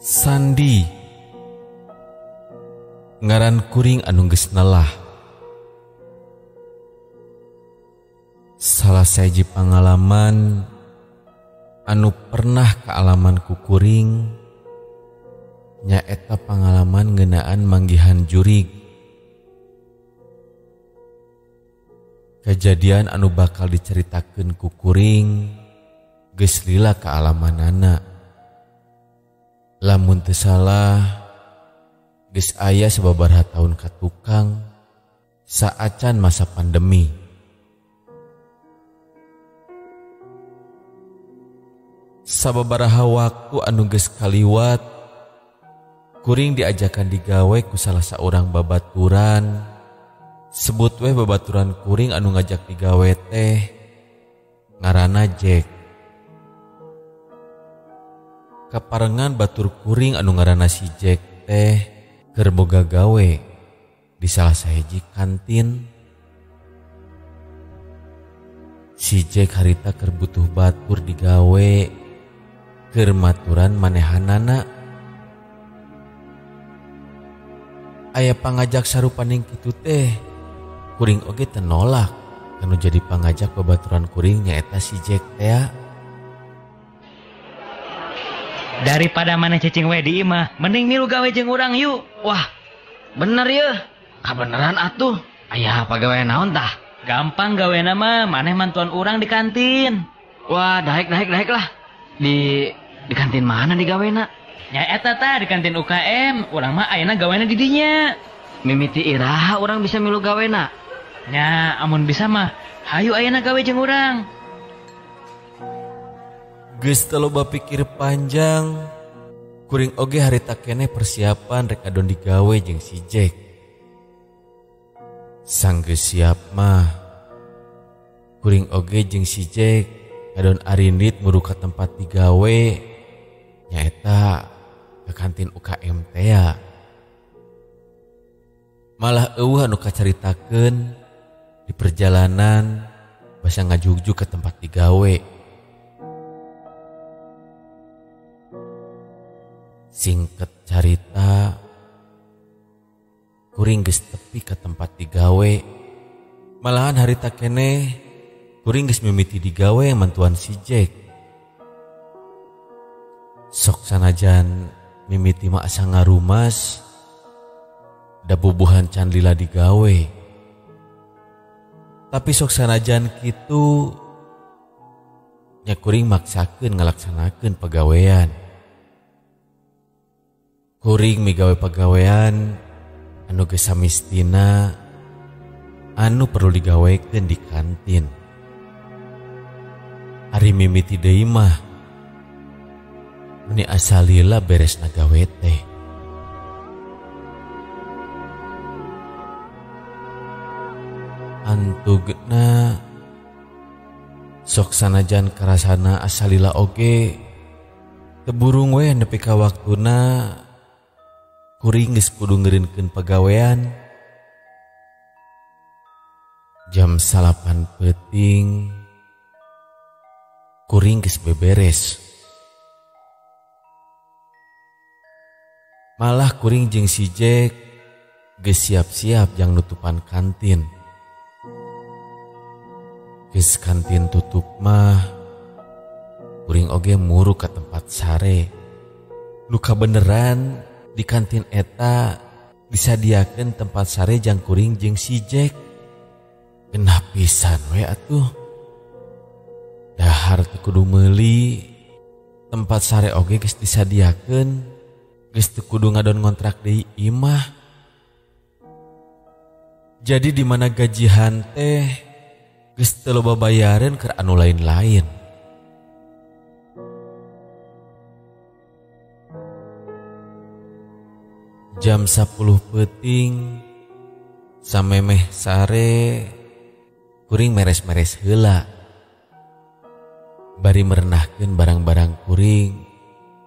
Sandi ngaran kuring anu geus nelah. Salah sahiji pangalaman anu pernah kaalaman ku kuring nyaeta pangalaman ngeunaan manggihan jurig. Kejadian anu bakal diceritakeun ku kuring geus lila kaalamanana. Lamun teu salah geus aya sababaraha taun ka tukang saacan masa pandemi. Sababaraha waktu anu geus kaliwat kuring diajakan digawe ku salah saurang babaturan. Sebut weh babaturan kuring anu ngajak digawe teh ngaranna Jack. Kaparengan batur kuring anu ngaranna si Jack teh keur boga gawe di salah sahiji kantin. Si Jack harita keur butuh batur digawe keur maturan manehanana. Aya pangajak sarupaning kitu teh kuring oge teu nolak anu jadi pangajak babaturan kuring nyaeta si Jack teh. Daripada mana cicing we di imah, mending milu gawe jeung urang yuk. Wah, bener yeuh. Kabeneran atuh. Aya pagawe naon tah? Gampang gawena mah, maneh mantuan urang di kantin. Wah, daek daek daek lah. Di kantin mana digawena? Nya eta tah di kantin UKM, urang mah ayeuna gawena di dinya. Mimiti iraha urang bisa milu gawena? Nya, amun bisa mah, hayu ayeuna gawe jeung urang. Geus teu loba pikir panjang, kuring oge harita keneh persiapan rek adon digawe jeung si Jack. Sanggeus siap mah, kuring oge jeung si Jack adon arindit muru ka tempat digawe nyaeta ke kantin UKM teh. Malah eueuh anu kacaritakeun di perjalanan basa ngajugjug ke tempat digawe. Singkat carita, kuring geus tepi ka tempat digawe. Malahan harita keneh kuring geus mimiti digawe mantuan si Jack. Sok sanajan mimiti mah asa ngarumas, da bubuhan can lila digawe. Tapi sok sanajan kitu nya kuring maksakeun ngalaksanakeun pagawean. Kuring migawe pagawean anu geus samistina anu perlu digawekeun di kantin. Ari mimiti deui mah meni asa lila beresna gawe teh. Antugna sok sanajan karasana asa lila oge teburung we nepi ka waktuna kuring geus kudu ngeureunkeun pagawean. Jam 9 peuting kuring geus beberes. Malah kuring jeung si Jack geus siap-siap jang nutupan kantin. Geus kantin tutup mah kuring oge muru ka tempat sare. Nu kabeneran di kantin eta disadiakeun tempat sare jang kuring jeung si Jack. Genah pisan we atuh. Dahar teu kudu meuli, tempat sare oge geus disadiakeun, geus teu kudu ngadon ngontrak deui imah. Jadi di mana gajihan teh geus teu loba bayareun keur anu lain-lain. Jam 10 peuting samemeh sare kuring meres-meres heula bari merenahkeun barang-barang kuring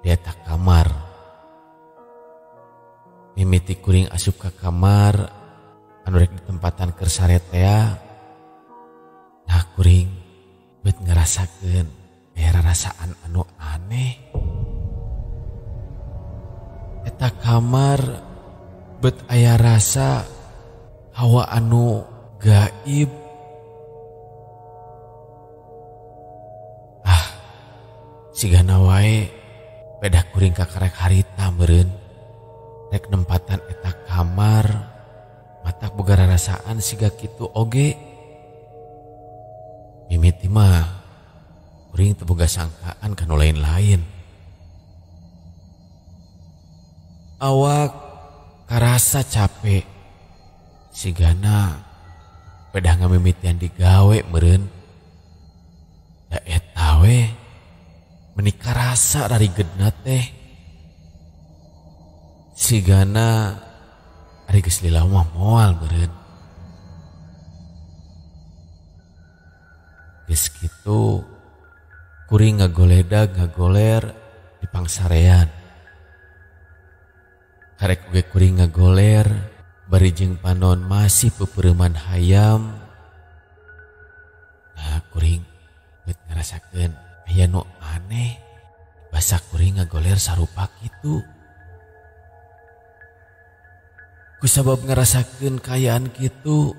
di eta kamar. Mimiti kuring asup ka kamar anu rek ditempatan keur sare tea. Nah kuring bet ngarasakeun aya rarasaan anu aneh. Eta kamar bet aya rasa hawa anu gaib. Ah, sigana wae pedah kuring kakarek harita meureun. Rek nempatan eta kamar matak boga rarasaan siga kitu oge. Mimiti mah kuring teu boga sangkaan kanu lain-lain. Awak karasa capek sigana pedah ngamimitian digawe meureun. Da eta we meuni karasa rarigedna teh. Sigana ari geus lila mah moal meureun. Geus kitu kuring ngagoledag ngagoler di pangsarean. Karek oge kuring ngagoler bari jeung panon masih peupeureuman hayam. Nah kuring bet ngarasakeun aya nu aneh basa kuring ngagoler sarupa kitu. Kusabab ngarasakeun kaayaan kitu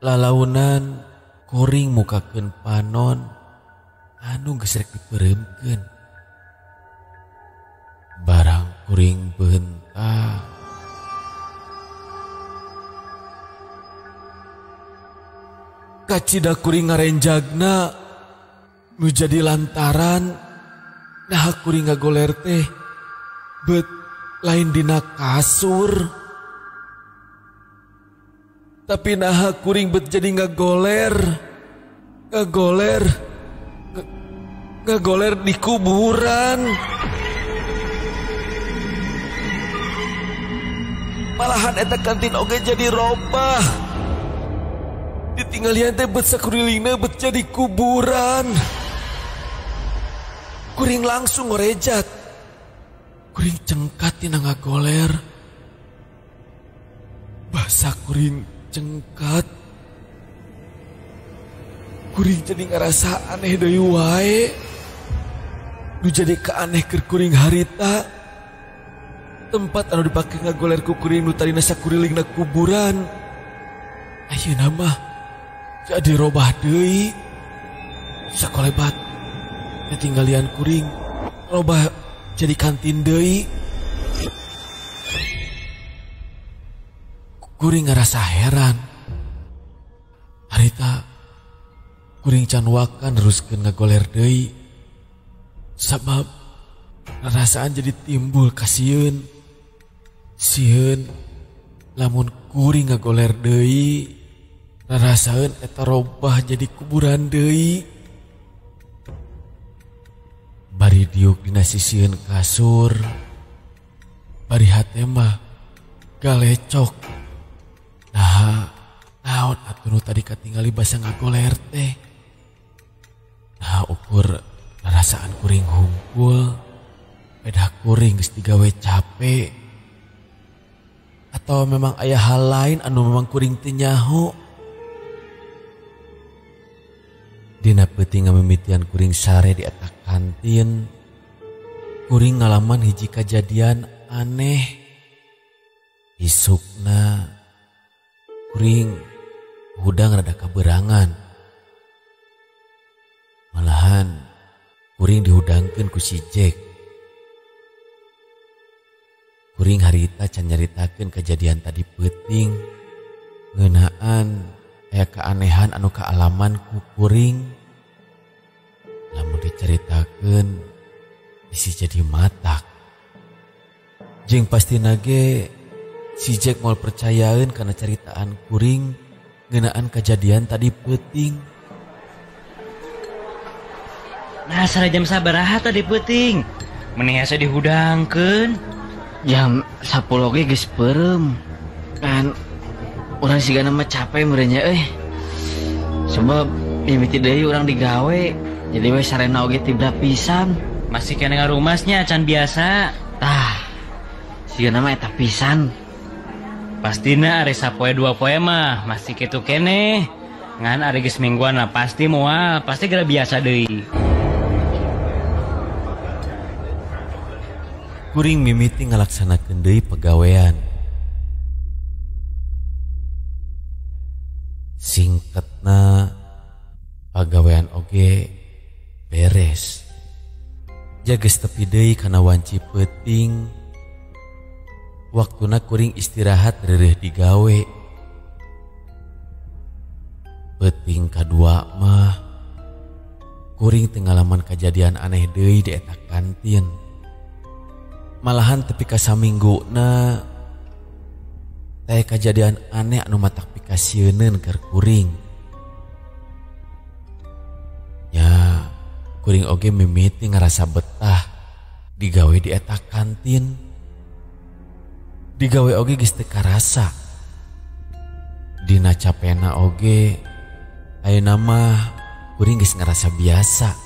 lalaunan kuring mukakeun panon anu geus rek dipeureumkeun. Barang kuring beunta kacida kuring ngarenjagna nu jadi lantaran nah kuring ngagoler teh bet lain dina kasur. Tapi naha kuring bet jadi ngagoler ngagoler ngagoler di kuburan. Malahan eta kantin oge jadi robah. Ditinggalian teh bet sakurilingna bet jadi kuburan. Kuring langsung ngorejat. Kuring cengkat tina ngagoler. Basa kuring cengkat. Kuring jadi ngarasa aneh deui wae. Nu jadi keaneh keur kuring harita. Tempat anu dipake ngagoler ku kuring nu tadina sakurilingna kuburan. Ayeuna mah jadi robah deui. Sakolebat ketinggalian kuring robah jadi kantin deui. Kuring ngarasa heran. Harita kuring can wakan neruskeun ngagoler deui. Sabab rarasaan jadi timbul kasieun. Sieun lamun kuring ngagoler deui rarasaeun eta robah jadi kuburan deui. Bari diuk dina sisieun kasur, bari hate mah galecok. Nah, naon atuh nu tadi katingali basa ngagoler teh. Nah, ukur rarasaan kuring hungkul, pedah kuring geus digawe capek. Atau memang aya hal lain anu memang kuring teu nyaho. Dina peuting ngamimitian kuring sare di eta kantin, kuring ngalaman hiji kajadian aneh. Isukna kuring hudang rada kaberangan. Malahan kuring dihudangkeun ku si Jack. Kuring harita can nyaritakeun kejadian tadi peuting ngeunaan aya keanehan anu kaalaman ku kuring. Lamun dicaritakeun bisi jadi matak. Jeung pastina ge si Jack moal percayaeun kana caritaan kuring ngeunaan kejadian tadi peuting. Nah, sare jam sabaraha tadi peuting? Meni hese dihudangkeun. Jam 10 oge geus peureum. Kan urang sigana mah capek meureun nya euy. Sebab mimiti deui urang digawe, jadi we sarena oge tibra pisan. Masih kene ngarumasnya can biasa. Tah, sigana mah eta pisan. Pastina ari sapoe dua poe mah masih kitu keneh. Ngan ari geus mingguan lah pasti moal, pasti geura biasa deui. Kuring mimiti ngalaksanakeun deui pagawean. Singketna pagawean oge beres. Jages tepi deui kana wanci peuting. Waktuna kuring istirahat reureuh digawe. Peuting kadua mah kuring teu ngalaman kajadian aneh deui di eta kantin. Malahan tepi ka samingguna teh kajadian aneh anu matak pikasieuneun keur kuring. Ya, kuring oge mimiti ngarasa betah digawe di eta kantin. Digawe oge geus teu karasa. Dina capena oge ayeuna mah kuring geus ngarasa biasa.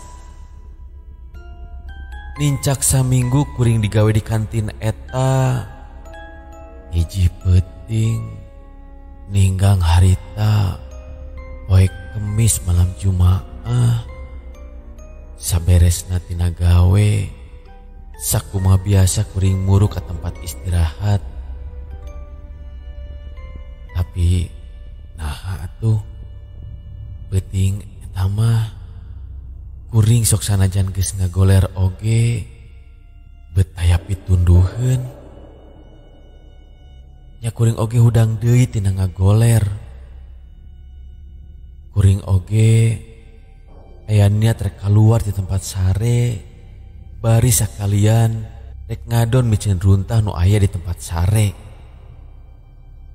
Nincak saminggu kuring digawe di kantin eta. Hiji peuting ninggang harita poe Kemis malam Jumaah. Saberesna tina gawe sakumaha biasa kuring muru ka tempat istirahat. Tapi naha atuh peuting eta mah kuring sok sanajan geus ngagoler oge bet aya pitunduheun. Nya kuring oge hudang deui tina ngagoler. Kuring oge aya niat rek kaluar di tempat sare bari sakalian rek ngadon miceun runtah nu aya di tempat sare.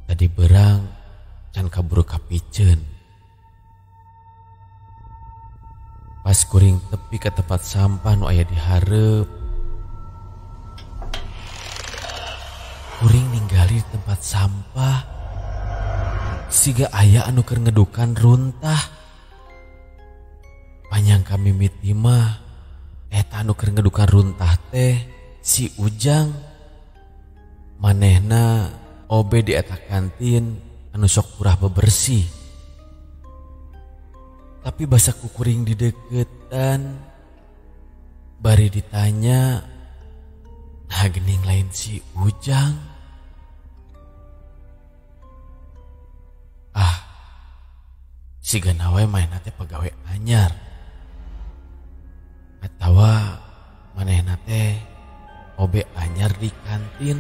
Tadi berang can kaburu kapiceun. Pas kuring tepi ke tempat sampah nu aya di hareup, kuring ninggali di tempat sampah siga aya anu keur ngedukan runtah. Panyangka mimiti mah eta anu keur ngedukan runtah teh si Ujang. Manehna obe di eta kantin anu sok purah bebersih. Tapi basa ku kuring dideketan bari ditanya, nah gening lain si Ujang. Ah, sigana we manehna teh pagawe anyar. Atawa manehna teh obe anyar di kantin.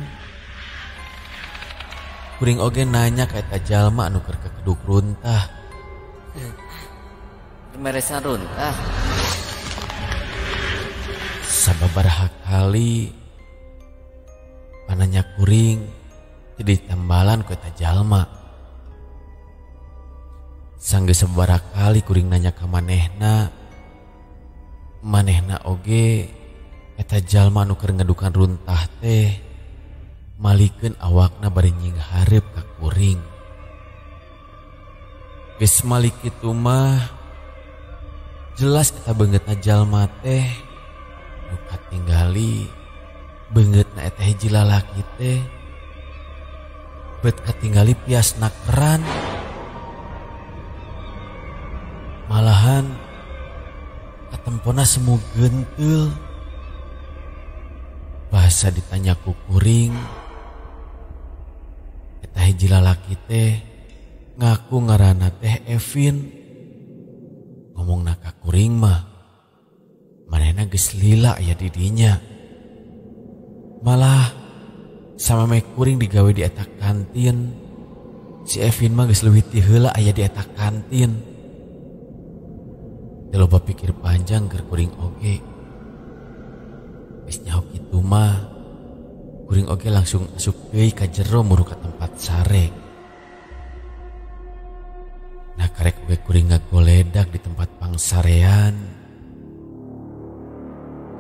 Kuring oge nanya ka eta jalma anu keur kekeduk runtah. Meresan runtah. Sababaraha kali pananya kuring jadi tambalan ku eta jalma. Sanggeus sababaraha kali kuring nanya ka manehna, manehna oge eta jalma anu keur ngedukan runtah teh malikeun awakna bari nyinghareup ka kuring. Geus malik kitu mah jelas eta beungeutna jalma teh nu katinggali beungeutna eta hiji lalaki teh bet katinggali piasna keran. Malahan katempona semu genteul. Bahasa ditanya ku kuring, eta hiji lalaki teh ngaku ngaranna teh Evin. Ngomongna ka kuring mah manehna geus lila aya di dinya. Malah samemeh kuring digawe di eta kantin, si Evin mah geus leuwih ti heula aya di eta kantin. Teu loba pikir panjang keur kuring oge. Geus nyaho kitu mah kuring oge langsung asup deui ka jero muru ka tempat sare. Nah karek oge kuring ngagoledak di tempat pangsarean.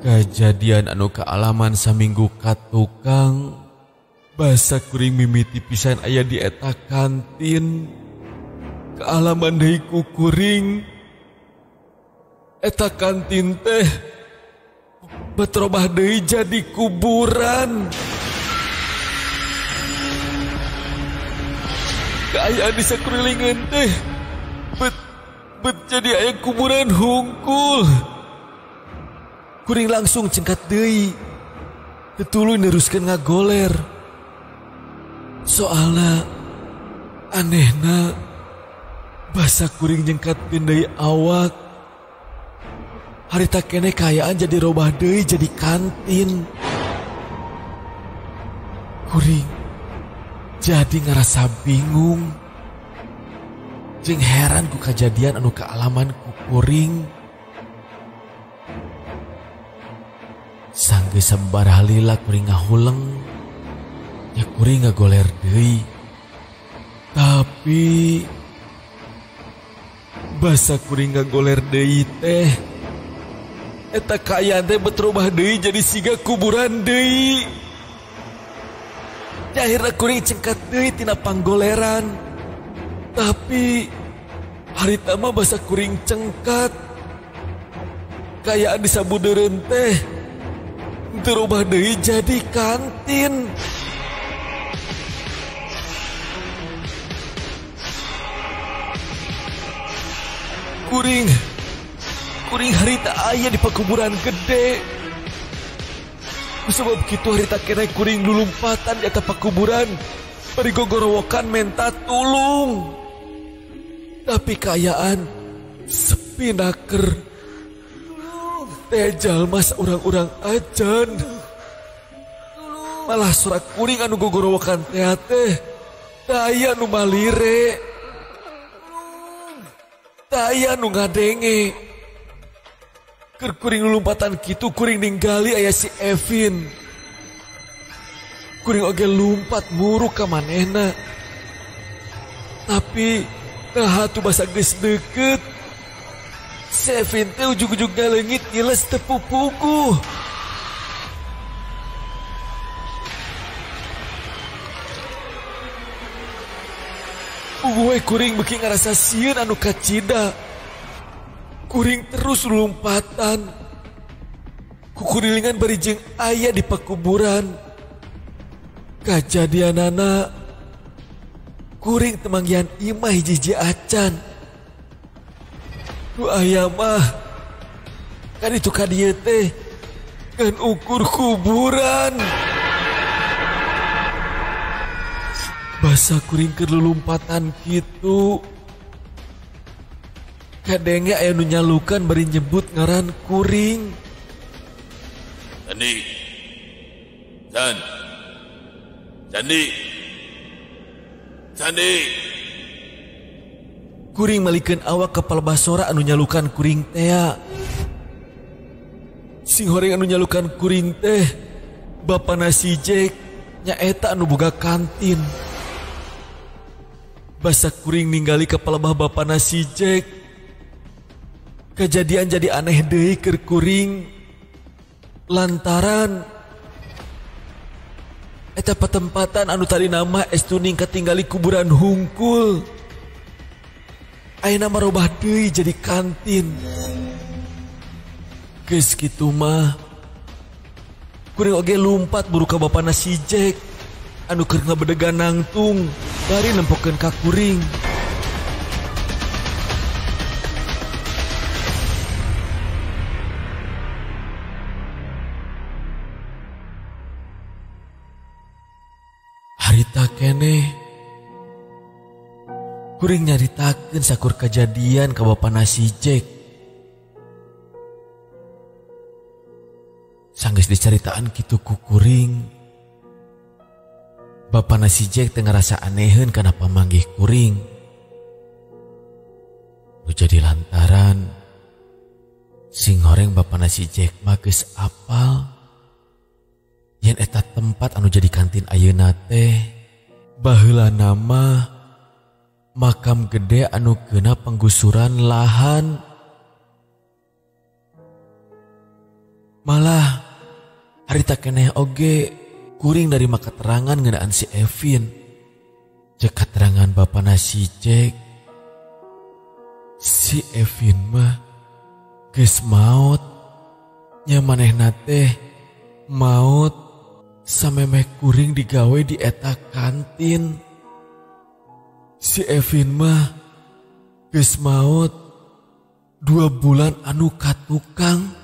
Kajadian anu kaalaman saminggu katukang basa kuring mimiti pisan aya di eta kantin. Kaalaman deui ku kuring eta kantin teh betrobah deui jadi kuburan. Kaayaan di sakurilingan teh bet jadi aya kuburan hungkul. Kuring langsung cengkat deui. Teu tuluy neruskeun ngagoler. Soalna anehna basa kuring nyengkatkeun deui awak. Harita keneh kaayaan jadi robah deui jadi kantin. Kuring jadi ngerasa bingung jeung heran ku kajadian anu kaalaman ku kuring. Sanggeus sabaraha lila kuring ngahuleng, nya kuring ngagoler deui. Tapi basa kuring ngagoler deui teh eta kaayaan teh berubah deui jadi siga kuburan deui. Akhirna kuring cengkat deui tina panggoleran. Tapi harita mah basa kuring cengkat. Kaayaan disabudeureun teh terubah deui jadi kantin. Kuring harita aya di pakuburan gede. Sebab kitu harita keneh kuring lulumpatan di atas pakuburan bari gogorowokan menta tulung. Tapi kaayaan sepi naker. Teh jalma saurang-urang acan. Malah surak kuring anu gogorowokan teh teh daya nu malire. Daya nu ngadenge. Keur kuring lompatan kitu kuring ninggali aya si Evin. Kuring oge lumpat muruk ka manehna. Tapi naha tuh basa geus deukeut. Si Evin teh ujug-ujug ngaleungit ngiles teu pupuguh. Puguh we kuring beuki ngarasa sieun anu kacida. Kuring terus lompatan. Kukurilingan bari jeung aya di pakuburan. Kajadianana kuring temanggihan imah hiji-hiji acan. Nu aya mah kan itu ka dieu teh ngan ukur kuburan. Basa kuring keur lulumpatan kitu. Kadenge aya nu nyalukan bari nyebut ngaran kuring. Sandi. San. Sandi. Sandi. Kuring malikeun awak ka palbasora anu nyalukan kuring tea. Sing horeng anu nyalukan kuring teh bapana si Jack nyaeta anu boga kantin. Basa kuring ninggali ka palebah bapana si Jack. Kejadian jadi aneh deui keur kuring lantaran eta patempatan anu tadi nama estuning katinggali kuburan hungkul. Ayeuna marobah deui jadi kantin. Geus kitu mah kuring oge lumpat buru ka bapana si Jack anu keur ngabedegan nangtung bari nempokeun ka kuring. Harita keneh kuring nyaritakeun sakur kajadian ka bapana si Jack. Sanggeus dicaritaan kitu ku kuring, bapana si Jack teu ngarasa aneheun kana pamanggih kuring. Nu jadi lantaran sing horeng bapana si Jack mah geus apal yen eta tempat anu jadi kantin ayeuna teh baheula nama makam gede anu keuna penggusuran lahan. Malah harita keneh oge kuring narima keterangan ngeunaan si Evin. Cek keterangan bapana si Jack, si Evin mah geus maot. Nya manehna teh maot samemeh kuring digawe di eta kantin. Si Evin mah geus maot 2 bulan anu katukang.